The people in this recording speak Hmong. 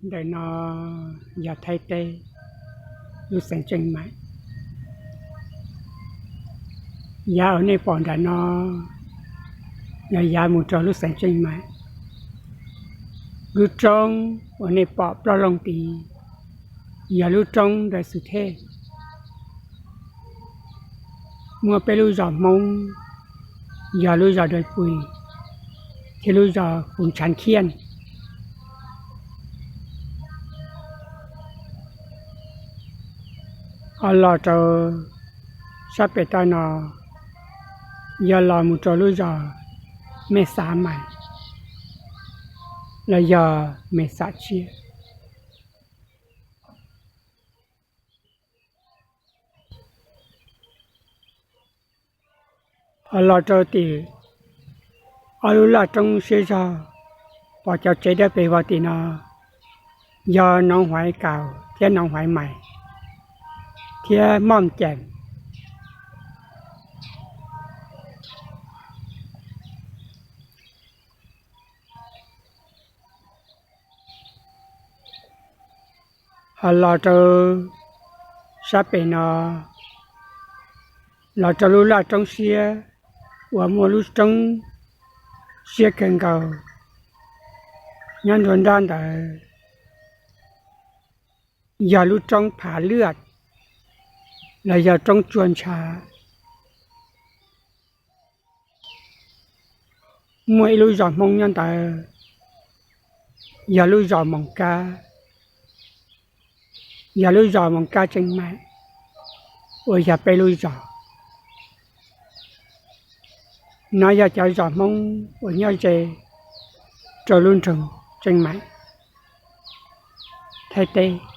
Ntawm no yog Thaib teb, lub xeev Tseem Maim. Yav uas nej pom nram no yog yav mus rau lub xeev Tseem Maim. Lub roob uas nej pom plaub loog tid yog lub roob Ntawv Xwm Thej. Muaj peb lub zos Hmoob, yog lub zos Dawm Pui thiab lub zos Fum Tshav Khiaj. Ho los rau sab pem toj no yog los mus rau lub zos Mej Xav Maim los yog Mej Xav Tshiab. Ho los rau tim ob lub laj roob siab zog, pom cov tsev dawb pes vog tim no yog Noov Huaiv Kaum thiab Noov Huaiv Mais thiab Moj Ceem. Ho los rau sab pem no, los rau lub laj roob siab uas muaj lub roob siab kawg nkaus nyob nruab nrab ntawd, yog lub roob Phav Lwj los yog roob Tsua Ntshav. Muaj ib lub zos Hmoob nyob ntawd, yog lub zos Moos Kab, yog lub zos Moos Kab Tseem Maim, uas yog peb lub zos. No yog cov zos Hmoob uas nyob ze rau lub nroog Tseem Maim, Thaib teb.